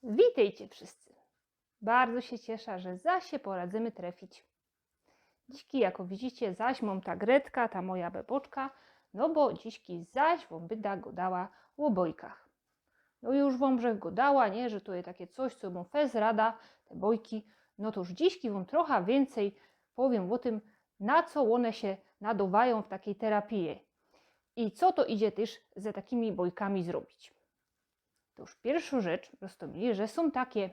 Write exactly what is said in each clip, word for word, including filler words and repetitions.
Witejcie wszyscy. Bardzo sie ciesza, że zaś sie poradzymy trefić. Dziśki, jako widzicie, zaś mōm ta Gretka, ta moja beboczka, no bo dziśki zaś wōm byda godała ô bojkach. No już wōm żech godała, nie, że to je takie coś, co mōm fest rada, te bojki. No to już dziśki wōm trocha wiyncyj powiym ô tym, na co ône sie nadŏwajōm w takij terapije. I co to idzie tyż ze takimi bojkami zrobić. To już piyrszŏ rzecz, roztōmili, że sōm takie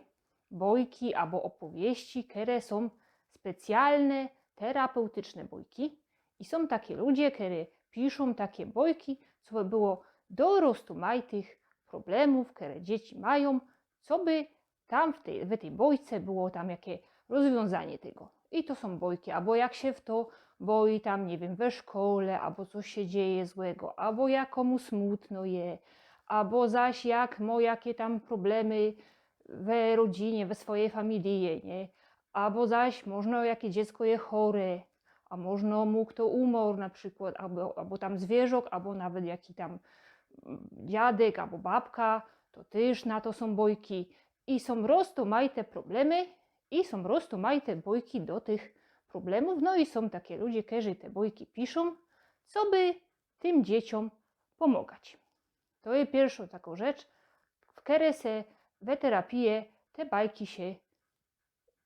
bojki abo ôpowieści, kere sōm specjalne, terapeutyczne bojki. I sōm takie ludzie, kere piszōm takie bojki, co by było do roztōmajtych problemōw, kere dzieci majōm, co by tam w tyj, w tyj bojce było tam jakie rozwiōnzanie tego. I to sōm bojki, abo jak sie fto boi tam, niy wiym, we szkole, abo coś sie dzieje złego, abo jak kōmu smutno je, abo zaś jak mŏ jakie tam problemy we rodzinie, we swojij familije, nie? Abo zaś możno jakie dziecko je chore, a możno mu fto umŏr na przikłŏd, abo, abo tam zwiyrzok, abo nawet jaki tam, mm, dziadek, abo babka, to tyż na to sōm bojki. I sōm roztōmajte problemy, i sōm roztōmajte bojki do tych problemōw. No i sōm takie ludzie, kerzy te bojki piszōm, co by tym dzieciōm pōmŏgać. To je piyrszŏ takŏ rzecz, w kere se we terapije te bajki sie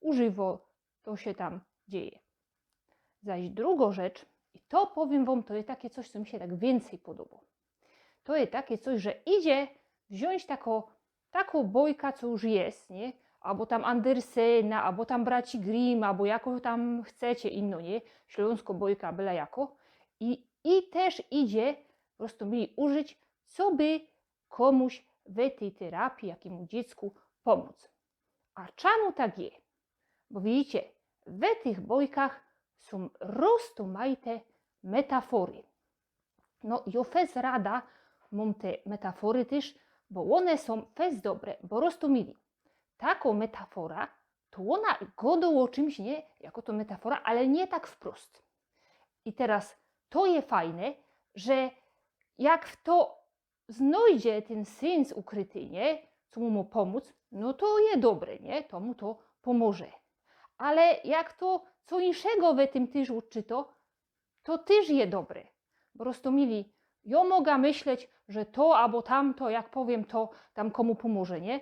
używŏ, to sie tam dzieje. Zaś drugŏ rzecz, i to powiym wōm, to je takie coś, co mi sie tak wiyncyj podobŏ. To je takie coś, że idzie wziōńć takŏ, takŏ bojka, co już je, nie? Abo tam Andersena, abo tam braci Grimm, abo jakŏ tam chcecie inno, nie? Ślōnskŏ bojka, byle jakŏ. I, i tyż idzie po prostu mi użyć, co by kōmuś we tyj terapije, jakimu dziecku pōmōc. A czymu tak je? Bo widzicie, we tych bojkach sōm roztōmajte metafory. No, jŏ fest rada mōm te metafory tyż, bo ône sōm fest dobre, bo roztōmili. Takŏ metafora, to ôna godŏ ô czymś, nie? Jako to metafora, ale niy tak wprost. I teroz to je fajne, że jak fto znojdzie tyn syns ukryty, nie? Co mu mŏ pōmōc, no to je dobre, nie? To mu to pōmŏże. Ale jak to co inkszego we tym tyż ôdczytŏ, to tyż je dobre. Bo roztōmili, jŏ moga myśleć, że to abo tamto, jak powiym, to tam kōmu pōmŏże, nie?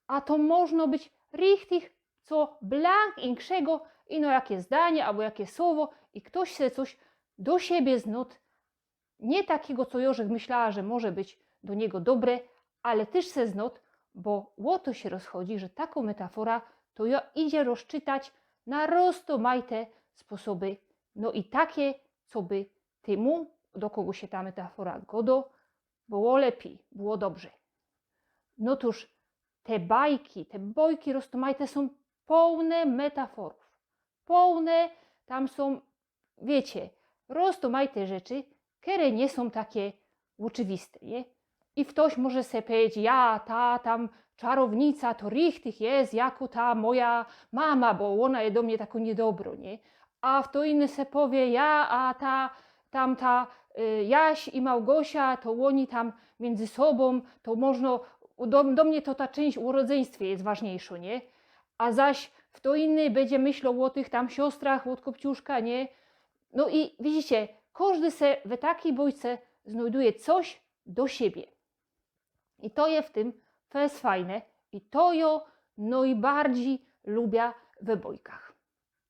A to możno być richtig co blank inkszego, ino jakie zdanie abo jakie słowo i ftoś se coś do siebie znŏd niy takigo, co jŏ żech myślała, że może być do niego dobre, ale tyż se znŏd, bo ô to sie rozchodzi, że takŏ metafora to jŏ idzie rozczytać na roztōmajte sposoby, no i takie, co by tymu, do kogo sie ta metafora godŏ, było lepij, było dobrze. No tōż te bajki, te bojki roztōmajte sōm połne metaforōw. Połne, tam sōm, wiycie, roztōmajte rzeczy, kere niy sōm takie ôczywiste, nie? I ftoś może se pedzieć, ja, ta tam czarownica to richtig je, jako ta moja mama, bo ôna je do mie tako niydobrŏ, nie? A fto inny se powiy, ja, a ta, tamta, y, Jaś i Małgosia, to ôni tam miyndzy sobōm, to możno, do, do mie to ta czynść ô rodzyństwie je ważniejszŏ, nie? A zaś fto inny bydzie myśloł ô tych tam siostrach ôd Kopciuszka, nie? No i widzicie, kożdy se we takij bojce znŏjduje coś do siebie. I to je w tym fest fajne i to jŏ nojbardzij lubia we bojkach.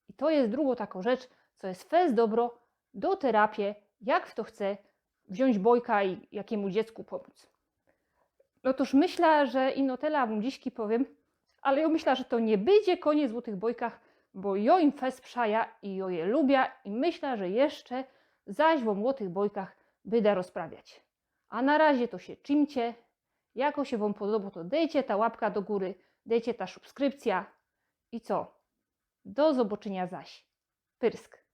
I to je drugŏ takŏ rzecz, co je fest dobrŏ do terapie, jak fto chce wziōńć bojka i jakimu dziecku pōmōc. No tōż myśla, że ino tela wōm dzisiej powiym, ale jŏ myśla, że to niy bydzie kōniec ô tych bojkach, bo jŏ im fest przaja i jŏ je lubia i myśla, że jeszcze zaś wōm ô tych bojkach byda rozprawiać. A na razie to sie trzimcie, jako sie wōm podobŏ, to dejcie ta łapka do gōry, dejcie ta subskrypcjŏ i co? Do zobaczynia zaś. Pyrsk.